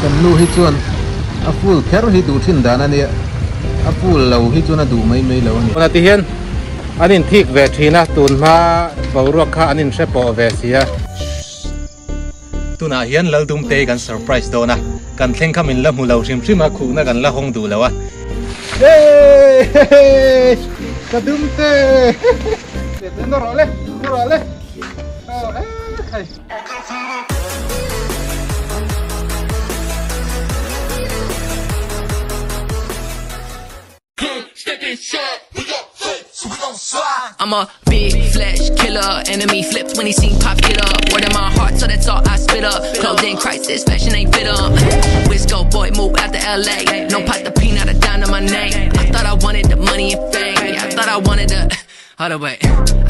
Kan nu hi chuan a full kher hi duh thin dan a nia, a full lo hi chuan a duh mai mai lo a ni. Tuna ti hian an inthik ve thin a, tun hma boruak kha an inhre pawh ve si a. Tunah hian Laldumtei kan surprise dawn a, kan thleng kha min la hmu lo hrim hrim a, khuhna kan la hawng duh lo a. Hey! Ka dumte! Na rawh le, na rawh le. I'm a big flesh killer Enemy flipped when he seen pop get up Word in my heart so that's all I spit up Clothing crisis, fashion ain't fit up Wisco boy move out to LA No pot the peanut a dime to my name I thought I wanted the money and fame Yeah, I thought I wanted the Hold up, wait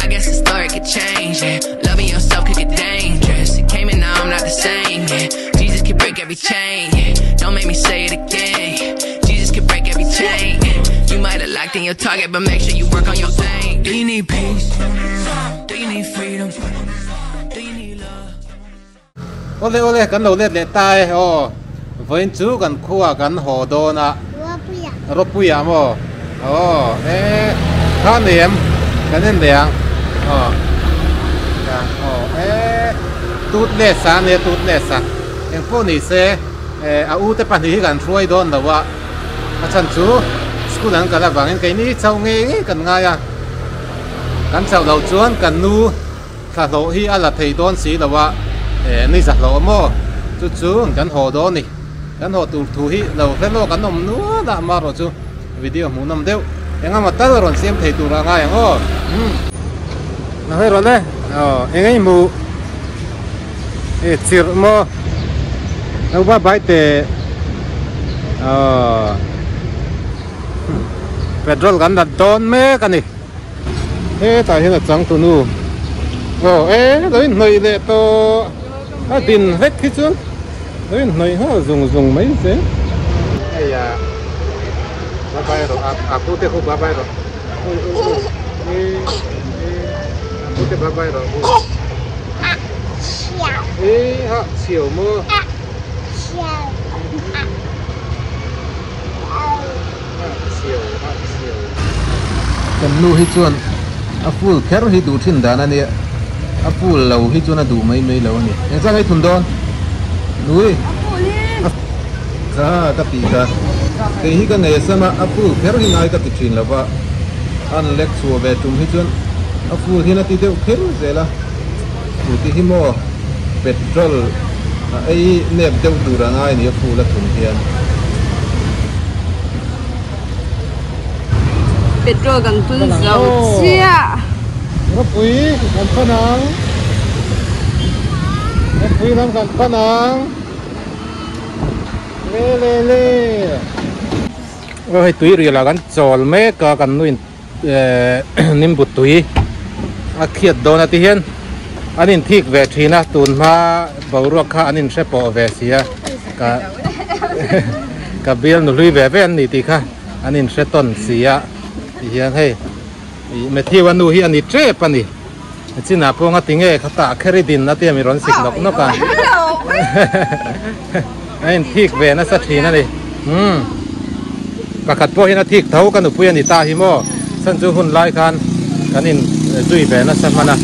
I guess the story could change, yeah Loving yourself could get dangerous It came and now I'm not the same, yeah Jesus can break every chain, yeah Don't make me say it again, yeah Jesus can break every chain, yeah You might have locked in your target But make sure you work on your aim Do you need peace? Do you need freedom? Do you need love? Awle awle kan lo let leh ta e aw vawiin chu kan khuaa kan haw dawn a Ropuia maw aw e kha nei em kan en leh ang aw aw e tut leh sa ania tut leh sa eng pawh ni se a u te pahnih hi kan hruai dawn lo a a chhan chu school an kal avangin keini chauh ngei ngei kan ngai a kan chauh loh chuan kan nu Thla hlawh hi a la thei dawn si lo a, eh ni za hlawh maw? Chu chu kan haw dawn ni. Kan haw tur thu hi lo hre lawk an awm nual a, amaherawh chu video hmuh nawm deuh. Eng emaw tal rawn siam thei tur a ngai ang aw. Umm. Na hawi rawn e. Aw, eng ei hmuh? Eh chirh maw? Lo ba bai teh. Aw. Petrol kan dat dawn mek a ni. Hetah hian a changtunu aw e lo inhnawih leh tawh a din hlek hi chuan lo inhnawih nghal zung zung mai se. Hei a bye bye rawh a pu te khu bye bye rawh ui ui ui e e a pu te bye bye rawh hu e ha chhiau maw Kan nu hi chuan a full kher hi duh thin dan a nia, a full lo hi chuan a duh mai mai lo a ni. Eng chang ei thun dawn? Nui! Kha ka tih kha. Kei hi ka nei a sam a, a full kher hi ngai ka ti thin lo va, an lek chhuah ve tum hi chuan a full hian a ti deuh kher zel a. Scooty hi maw petrol a ei nep deuh tur a ngai ni a full a thun hian. Petrol kan tun zo chiah. Ropui kan pan ang. Ropui lam kan pan ang. Le le le. Aw hei tui ril ah kan chawl mek a kan nuin Nimbu tui a khiat dawn a ti hian an inthik ve thin a tun hma boruak kha an inhre pawh ve si a ka ka bial nu hlui ve ve an ni tih kha an inhre tawn si a ti hian hei ih Matthew a nu hi a ni tep a ni chinah pawh nga tinge kha tah kher i din a tia mi rawn sik nawk nawk a a inthik ve nasa thin a ni umm pakhat pawh hian a thik tho ka nupui a ni ta hi maw chhan chu hun lai khan kan in zui ve nasa hman a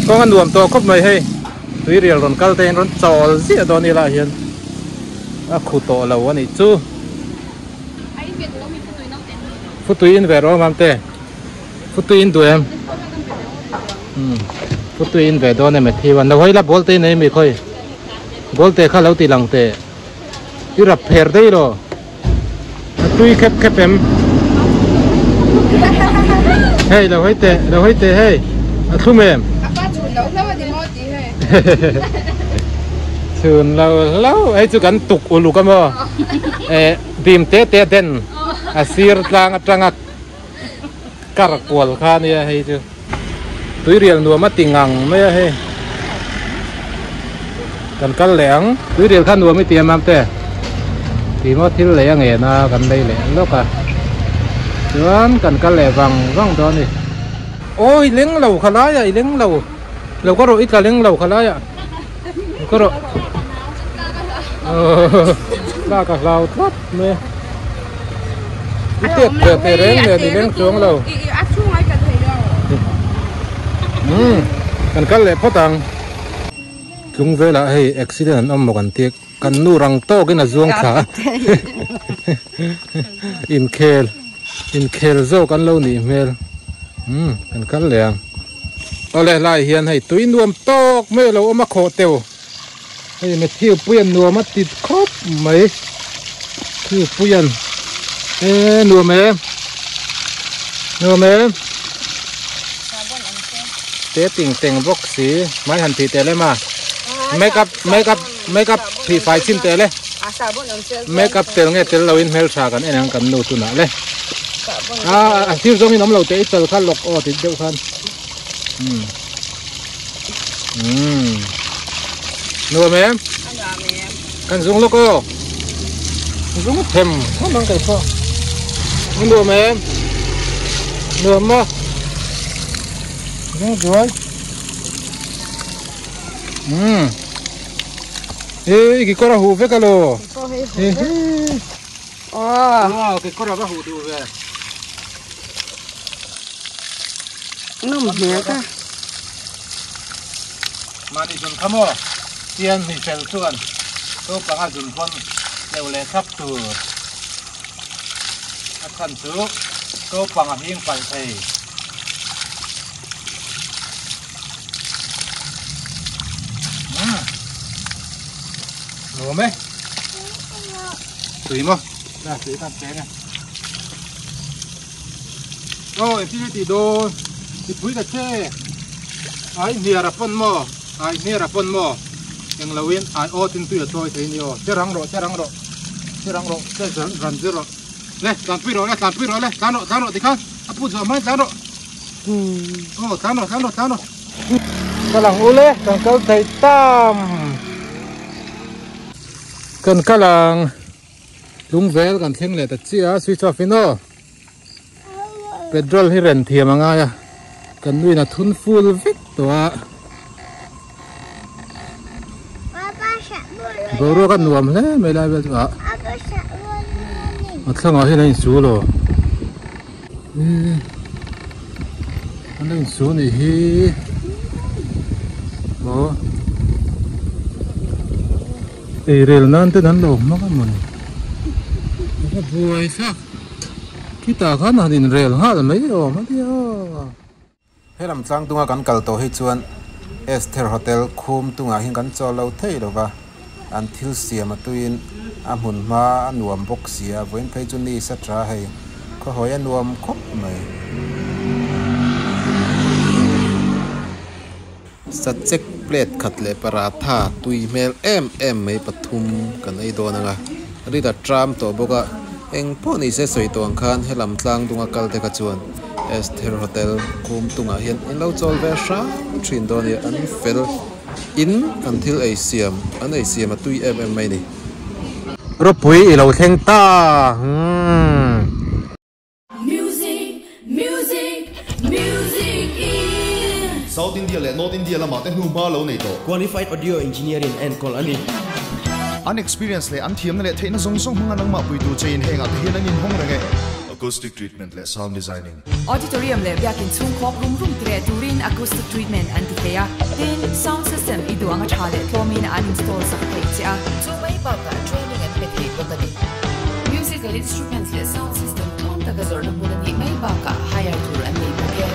kawng a nuam tawh khawp mai hei tui rial rawn kal te hian rawn chawl ziah dawn ila hian a khu tawh lo a nih chu futui in ve rawh mam te futui in duh em umm futui in ve dawn em Matthew a no hawi la ball te in ei mi khawi. Golte kha lo ti lang teh. I rap pher daih lo. A tui khep khep em. Hei lo hawi teh, lo hawi teh hei. A thlum em? A pa chhun lo hlo a ni maw tih hei. Chhun lo hlo. Hei chu kan tuk uluk a maw. Eh dim te te den a sir tlang atanga kar kual kha nia hei chu. Tuirial nuam a ti ngang mai a hei kan kal leh ang tuirial kha nuam i ti em am te ti maw thil lei a ngen a kan lei leh lawk a chuan kan kal leh vang vang dawn a ni aw i leng lo kha lai ah i leng lo lo ka rawh i tla leng lo kha lai ah lo ka rawh. Tlak a hlau tlat mai a. I tet ve teh reng nen i leng chuang lo. Umm kan kal leh phawt ang. Tlung velah hei accident an awm maw kan tia kan nu rang tawkin a zuang thla a. Inkhel inkhel zawk an lo nih hmel. Umm kan kal leh ang. Awle lai hian hei tui nuam tawk mai a lo awm a khawh teuh. Hei Matthew Puian nuam a ti khawp mai Matthew Puian e nuam e nuam e te ting teng bawk si mai han tih tel em a make up make up make up phih fai chin tel e make up tel nge tel lo in hmeltha kan en ang kan nu tunah le a a thil zawng in awm lo teh i chal kha lawk aw ti deuh khan umm Umm. Nuam em? Nuam em. Kan zung lawk aw. Zung them khawp ang kai pawh. Nuam em? Nuam maw? Zung zuai. Umm. Ê, kekawr a huh vek alo. Wow, kekawr a va huh duh ve. Nawm hmel ka. Mahni zun kha maw? Tian hmi fel chuan naupang a zun pawn tleuh leh thlap tur. A chhan chu naupang a hing palh thei. Umm. Nuam e. Tui maw? La tui kan cheng e. Aw engtin nge tih dawn i pui ta che ai hniar a pawn maw ai hniar a pawn maw eng lo in ai aw tin tui a chawi thei ni aw che rang rawh che rang rawh che rang rawh che ran zir rawh le tlan pui rawh le tlan pui rawh le tlan rawh tlan rawh tikhan a pu zawh mai tlan rawh aw tlan rawh tlan rawh tlan rawh kal ang ule kan kal thei tam kan kal ang. Tlung vel kan thleng leh ta chiah a switch off in aw petrol hi ren thiam a ngai a kan nuin a thun full vek tawh a boruak a nuam hle mai lai vel chu ah a thlangah hian a insu lo an la insu a nih hi aw. Eirel nan ten an lo hmang a mawni a buai thlak khitah khan han inrel nghal mai awm a nia. Helam tlang tunga kan kal tawh hi chuan Esther Hotel khum tungah hian kan chawl lo thei lo va, an thil siam a tuiin a hmun hma a nuam bawk si a, vawiin phei chu ni sa tha hei khawhawi a nuam khawp mai. Sachek plate khat leh paratha tui hmel em em mai pathum kan ei dawn ang a, rit a tram tawh bawk a, eng pawh ni se sawi tawh ang khan helam tlang dunga kal te kha chuan Esther Hotel khum tungah hian in lo chawl ve hram thin dawn a ni, an fel in an thil ei siam an ei siam a tui em em mai a ni. Ropui i lo thleng ta umm. Music, music, music in. South India leh North India lamah te hnuhma lo nei tawh. Qualified Audio Engineer in enkawl a ni. An experience leh an thiamna leh theihna zawng zawng hmanga nangmah puitu chein hengah te hian an inhawng reng e. Acoustic treatment leh sound designing. Auditorium leh biakin chhung khawk rum rum tireh turin acoustic treatment an ti thei a, tin, sound system i duh anga tha leh tlawmin an install sak thei che a. Chu mai bakah training an pe thei bawk a ni. Musical instruments leh sound system tlawm taka zawrhna hmun a nih mai bakah hire tur an nei bawk e.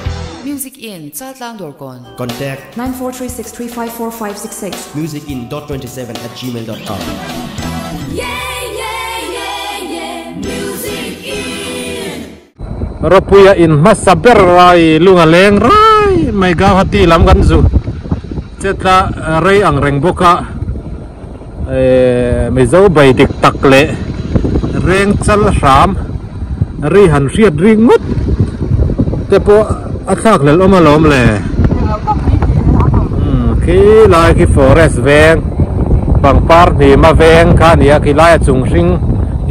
Music Inn, Chaltlang Dawrkawn. Contact. 9436354566. musicinn.27@gmail.com. Yeah, yeah, yeah, yeah, Music Inn. Ropuia in hmasa ber rai lung a leng rai mai Gauhati lam kan zu chetla rei ang reng bawk a ehh Mizo bai dik tak leh reng chal hram ri han hriat ri ngawt te pawh a thlak hlelh awm alawm le umm khi lai khi forest veng pangpar hnima veng kha a ni a khi laia chung hring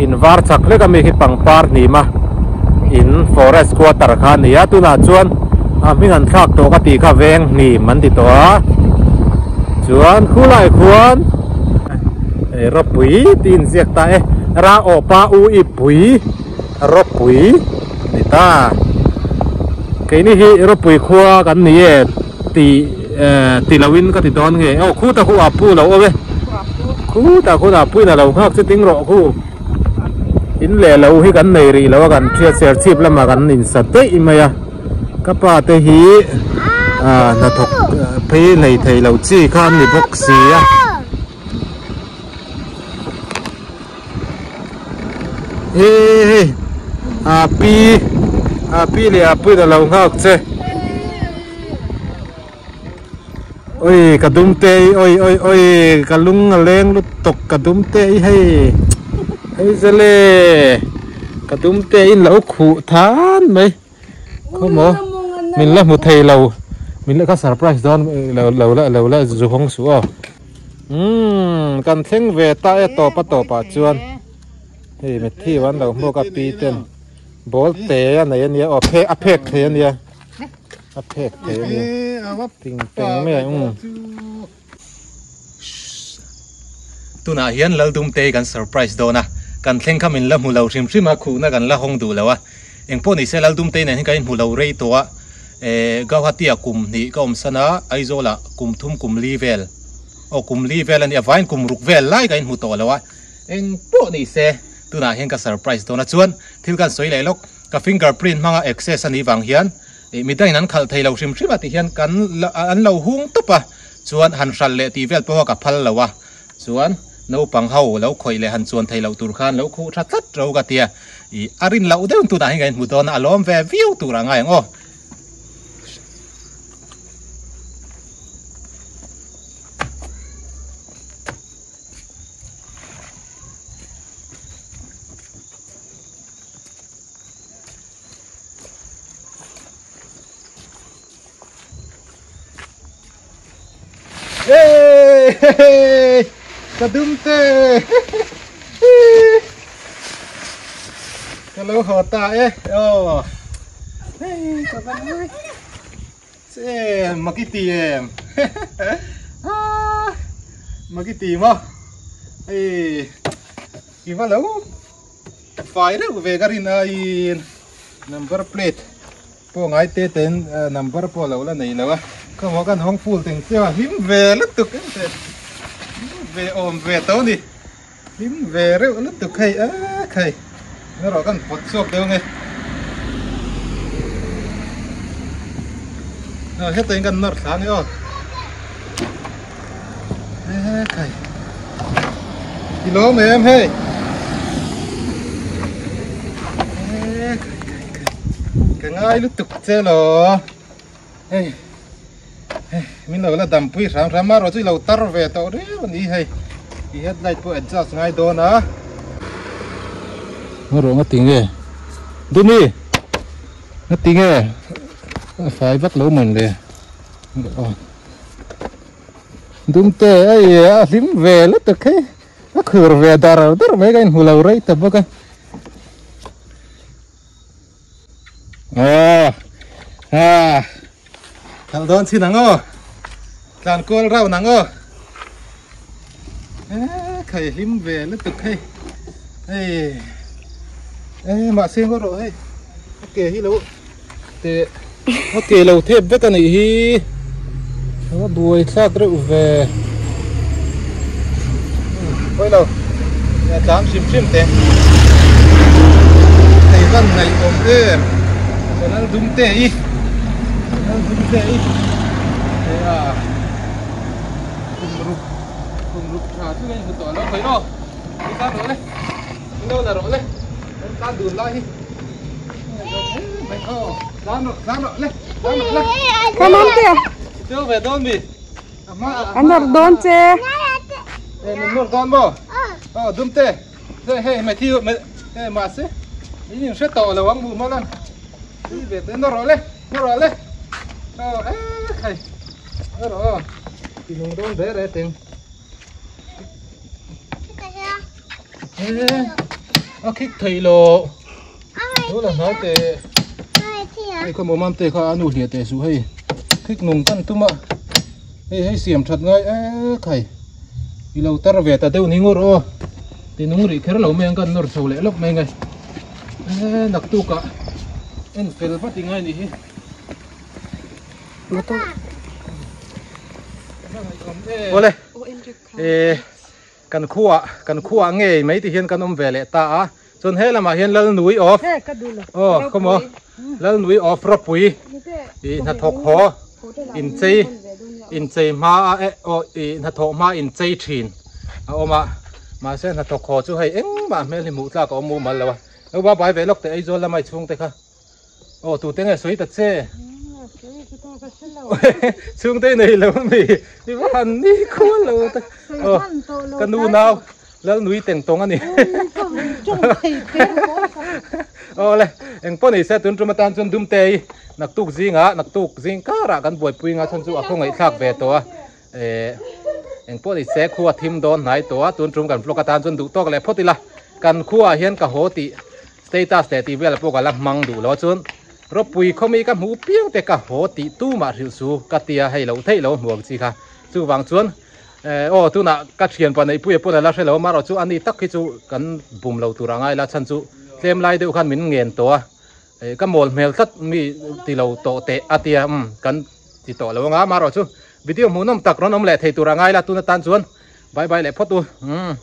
in var chak hlek ami khi pangpar hnima in forest quarter kha a ni a tunah chuan a hming an thlak tawh ka tih kha veng hnim an ti tawh a chuan khulai khuan. Ropui tih inziak ta e. Ra aw pa u i pui ropui ni ta. Keini hi ropui khua kan ni e ti ti lo in ka ti dawn nge. Aw khuta khu a pu lo awm e. Khuta khuna puin a lo nghak chu ding rawh khu. In leh lo hi kan nei rih lo a kan hriat ser chhip lamah kan insa daih mai a. Ka pa te hi hnathawk phei hlei thei lo chi kha an ni bawk si a. He hei a pi a pi leh a puin a lo nghak che. Oi ka dum te i oi oi oi ka lung a leng lutuk ka dum te i hei hei zele ka dum te in lo khuh than mai khawmaw min la hmu thei lo min la ka surprise dawn lo lo la lo la zu hawng suh aw umm kan thleng ve ta e tawp a tawp ah chuan hei mitthi an lo hmuak a pi ten ball te a nei ania aw phek a phek thei ania. A phek thei a nia ting teng mai a um. Tunah hian Laldumtei kan surprise dawn a, kan thleng kha min la hmu lo hrim hrim a, khuhna kan la hawng duh lo a. Engpawh ni se Laldumtei nen hian kan inhmu lo rei tawh a, eh Gauhati ah kum hnih ka awm san a, Aizawl ah kum thum kum li vel, aw kum li vel a nia, vain kum ruk vel lai kan inhmu tawh lo a. Engpawh ni se tunah hian ka surprise dawn a, chuan thil kan sawi leh lawk, ka fingerprint hmanga access a nih vang hian Ih midangin an khalh thei lo hrim hrim a tih hian kan an lo hung tawp a, chuan han hralh leh tih vel pawh a ka phal lo a, chuan naupang ho lo khawih leh han chuan thei loh tur khan lo khuh tha tlat ro ka tia, ih a rin loh deuh tunah hian kan inhmu dawn a, a lawm ve viau tur a ngai ang aw. Hey, ka dum te. Ka lo haw ta e. Oh. Hey, ka van mai. Che, makiti em. Ah, makiti mo. Hey, i va lo. Fai reuh ve ka rin aiin number plate pawh ngai te ten number pawh lo la nei lo a khawmaw kan hawng full teng chiang a hlim ve lutuk em te hlim ve awm ve tawh a ni hlim ve reuh lutuk hei a khai erawh kan pawt chhuak deuh nge hetah hian kan nawr thla a ni aw Khai. Ti lawm em hei. Khai khai khai. Ka ngai lutuk che lo. Hei. Hei min lo la dam pui hram hram a rawh chu i lo tar ve tawh riau a ni hei. I headlight pawh adjust ngai dawn a. Nga rawh nga ti nge. Dumi. Nga ti nge. A fai vak lo mawn le. Dumte ei a hlim ve lutuk hei a khur ve dar dar mai ka inhmu lo rei ta bawk a aw ha khalh dawn chin ang aw tlan kual round ang aw khai hlim ve lutuk hei hei e mahse ngaw rawh hei a ke hi lo Teh a ke lo thep vek a nih hi a buai thlak reuh ve pawi lo a tlan hrim hrim teh thei van ngaih awm em channel dum te hi channel dum te hi hei a kum ruk kum ruk tha chu ka inhmu tawh lo khawi aw i tan rawh le i lo la rawh le kan tan dun lai hi. Come on tia. An nawr dawn che. Min nawr dawn maw? Aw dum te. Hei Matthew hei mahse in in hre tawh lo ang mu maw lan. Ti ve te nawr rawh le nawr rawh le. Aw e khai. Nawr rawh aw. Ti nung dawn ve re teng. A khik thei lo. Lo la hnai te. Hei khaw maw mam te kha a nu hliah teh suh hei. Khik nung kan tum a. Hei hei siam that ngai e khai. I lo tar ve ta deuh ni ngur aw. Ti nung rih kher lo mai ang kan nawr chho leh lawk mai ngai. Eee naktukah en fel vat i ngai nih hi. Awle ee kan khuah kan khuah ngei mai ti hian kan awm ve leh ta a chuan he lamah hian Lalnui of aw khawmaw Lalnui of ropui ih hnathawk haw inchei inchei hma a eh aw ih hnathawh hma inchei thin a awm a mahse hnathawk haw chu hei engmah hmel hi hmuh tlak a awm mumal lo a lo ba bai ve lawk teh Aizawl lama i chhungte kha. Aw tute nge sawi ta che. Chhungte nei lo mi. I va han ni khual lo ta. Aw ka nu nau lal nui teng tawng ani. Aw le eng pawh ni se tun tum atan chuan dumte i naktuk zingah naktuk zing karah kan buaipui nga chhan chu a khawngaih thlak ve tawh a. Eh eng pawh ni se khua thim dawn hnai tawh a tun tum kan vlog atan chuan duh tawk leh phawt ila kan khuaah hian ka haw tih Status leh tih velah pawh ka la hmang duh lo a chuan ropui khawmi ka hmuh piang te ka haw tih tumah hrilh su ka tia hei loh theih lo hmu ang chi kha chuvang chuan eh aw tunah ka thianpa neihpuia pawn a la hre lo amaherawh chu ani tak hi chu kan bum lo tur a ngai la chhan chu tlem lai deuh khan min ngen tawh a eh ka mawl hmel tlat mi ti lo tawh teh a tia umm kan ti tawh lo anga amaherawh chu video hmuhnawm tak rawn awm leh thei tur a ngai la tun atan chuan bye bye leh phawt u umm.